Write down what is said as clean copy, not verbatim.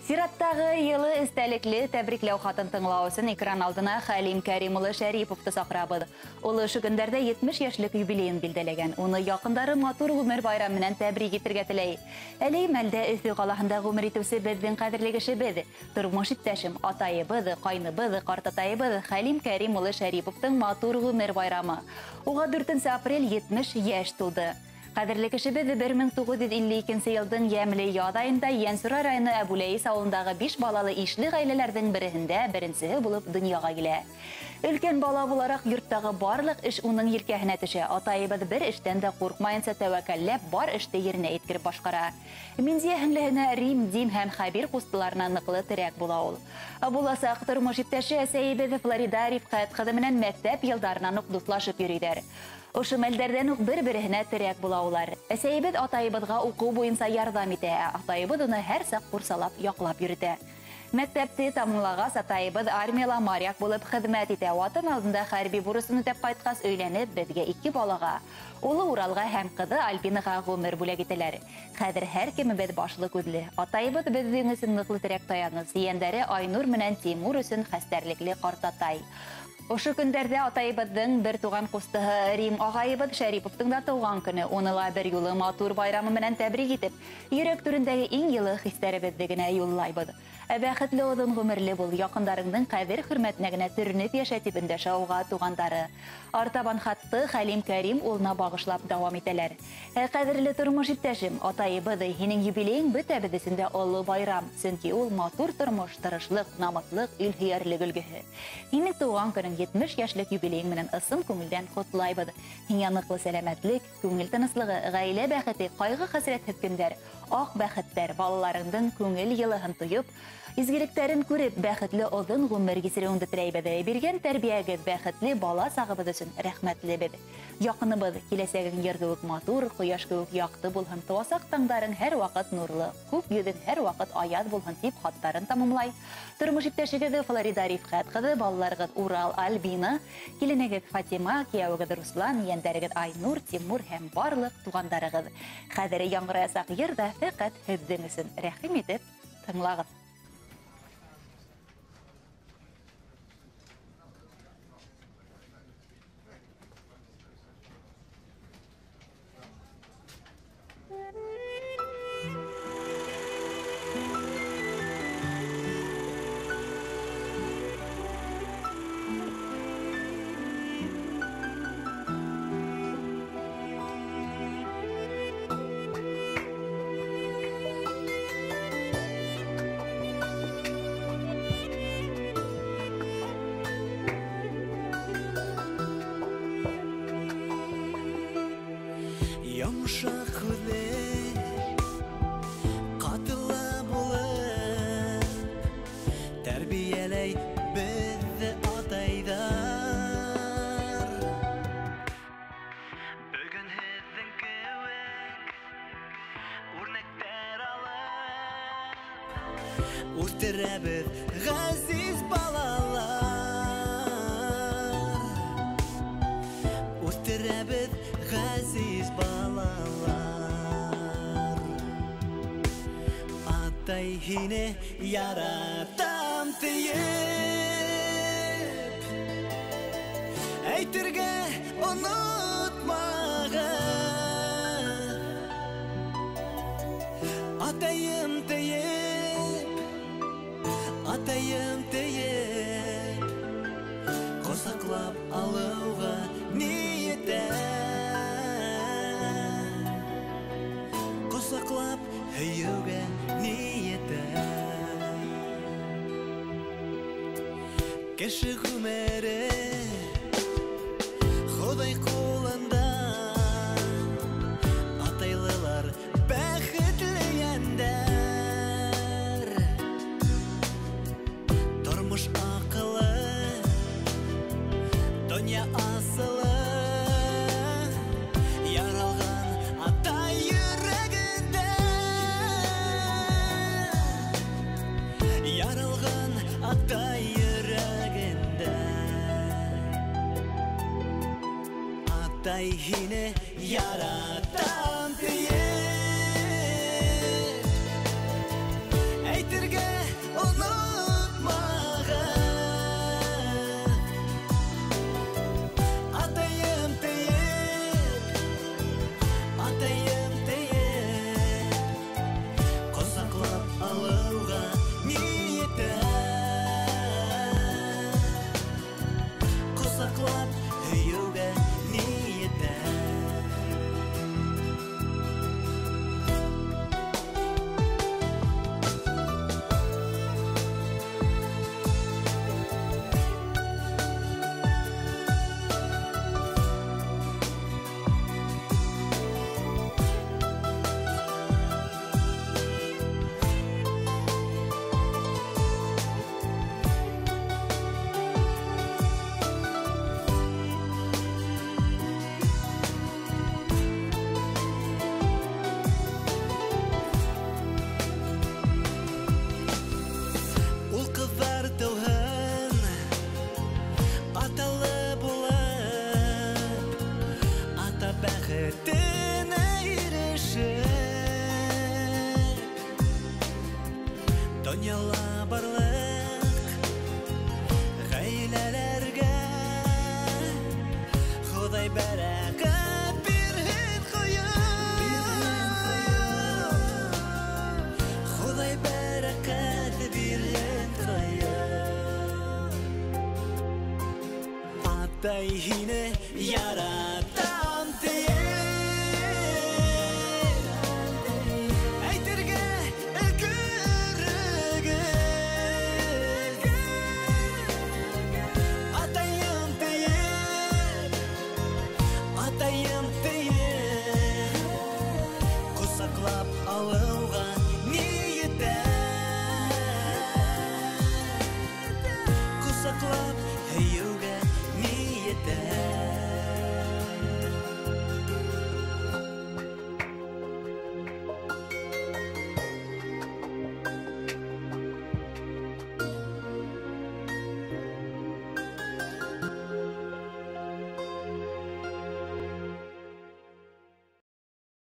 Сираттағы йылы эстәлекле тәбрикләү хатын тыңлау өсөн экран алдына Хәлим Кәрим улы Шәриповты саҡырабыҙ. Ул ошо көндәрҙә 70 йәшлек юбилейын билдәләгән. Уны яҡындары матур ғүмер байрамы менән тәбрик итергә теләй. Әле мәлдә Өфө ҡалаһында ғүмер итеүсе беҙҙең ҡәҙерле кешебеҙ, тормош иптәшем, атайыбыҙ, ҡайныбыҙ, ҡартатайыбыҙ Хәлим Кәрим улы Шәриповтың матур ғүмер байрамы. Уға 4 апрель 70 йәш тулды. Ҡәҙерле кешебеҙ 1952 йылдың йәмле яҙ айында Йәнсура районы Әбүләйес ауылындағы 5 балалы ишле ғаиләләрҙең береһендә беренсеһе булып донъяға килә. Өлкән бала булараҡ йорттағы барлыҡ эш уның елкәһенә төшә. Атайыбыҙ бер эштән дә ҡурҡмайынса тәүәккәлләп бар эште еренә еткереп башҡара. Минзиә һеңлеһенә Рим, Дим һәм Хәбир ҡустыларына ныҡлы терәк була ул. Буласаҡ тормош иптәше әсәйебеҙ Флорида Рифҡәт ҡыҙы менән мәктәп йылдарынан уҡ дуҫлашып йөрөйҙәр. Ошо мәлдәрҙән үк бер-береһенә терәк була улар. Әсәйебеҙ атайыбыҙға уҡыу буйынса ярҙам итә, атайыбыҙ уны һәр саҡ ҡурсалап, яҡлап йөрөтә. Мәктәпте тамамлағас, атайыбыҙ армияла моряк булып хеҙмәт итә. Ватан алдында хәрби бурысын үтәп ҡайтҡас, өйләнеп, беҙгә 2 балаға, улы Уралға һәм ҡыҙы Альбинаға ғүмер бүләк итәләр. Хәҙер һәр кемебеҙ башлы күҙле. Атайыбыҙ беҙҙең өсөн ныҡлы терәк таяныс, ейәндәре Айнур менән Тимур өсөн хәстәрлекле ҡартатай. Ошо көндәрҙә атайыбыҙҙың бер туған ҡустыһы Рим ағайыбыҙ Шәриповтың да тыуған көнө. Уны ла бер юлы матур байрамы менән тәбрик итеп, йөрәк түрендәге иң йылы хистәребеҙҙе генә юллайбыҙ. Бәхетле оҙон ғүмерле бул, яҡындарыңдың ҡәҙер-хөрмәтенә генә төрөнөп йәшә, тип өндәшә уға туғандары. Артабан хатты Хәлим Кәрим улына бағышлап дауам итәләр. Ҡәҙерле тормош иптәшем, атайыбыҙ, һинең юбилейың бөтәбеҙ өсөн дә оло байрам, сөнки ул матур тормош, тырышлыҡ, намыҫлыҡ, илһөйәрлек өлгөһө. Һинең тыуған көнөң 70 йәшлек юбилейың менән ысын күңелдән ҡотлайбыҙ. Һиңә ныҡлы сәләмәтлек, күңел тыныслығы, ғаилә бәхете, ҡайғы-хәсрәтһеҙ көндәр, аҡ бәхеттәр, балаларыңдың күңел йылыһын тойоп, изгелектәрен күреп, бәхетле оҙон ғүмер кисереүеңде теләйбеҙ. Биргән тәрбиәгеҙ бәхетле бала сағыбыҙ өсөн рәхмәтлебеҙ. Яҡыныбыҙ, киләсәгең ер кеүек матур, ҡояш кеүек яҡты булһын, тыуасаҡ таңдарың һәр ваҡыт нурлы, күк йөҙөң һәр ваҡыт аяҙ булһын, тип хаттарын тамамлай. Тормош иптәшегеҙ Флорида Рифҡәт ҡыҙы, балаларығыҙ Урал, Альбина, киленегеҙ Фатима, кейәүегеҙ Руслан, ейәндәрегеҙ Айнур, Тимур һәм барлыҡ туғандарығыҙ. Хәҙер яңғыраясаҡ йыр ҙа фәҡәт һеҙҙең өсөн. Рәхим итеп тыңлағыҙ. Йомшаҡ һүҙле, ҡатылы булып, тәрбиәләй беҙҙе атайҙар. Бөгөн һеҙҙең кеүек үрнәктәр алып, үҫтерәбеҙ ғәзиз балалар. Үҫтерәбеҙ ғәзиз балалар. Атай, һине яратам тиеп әйтергә онотмағыҙ. Атайым тиеп, атайым тиеп, ҡосаҡлап алыуға ни етә? Ҡосаҡлап һөйөүгә ни етә? Кеше ғүмере Хоҙай ҡулында, атайлылар бәхетле йәндәр. Тормош аҡылы, донъя асылы, яралған атай йөрәгендә. Яралған атай йөрәгендә. Атай, һине яратам тиеп әйтергә Донъяла барлыҡ ғаиләләргә Хоҙай бәрәкәт бирһен ҡойоп, Хоҙай бәрәкәт бирһен ҡойоп. Атай, һине яратам.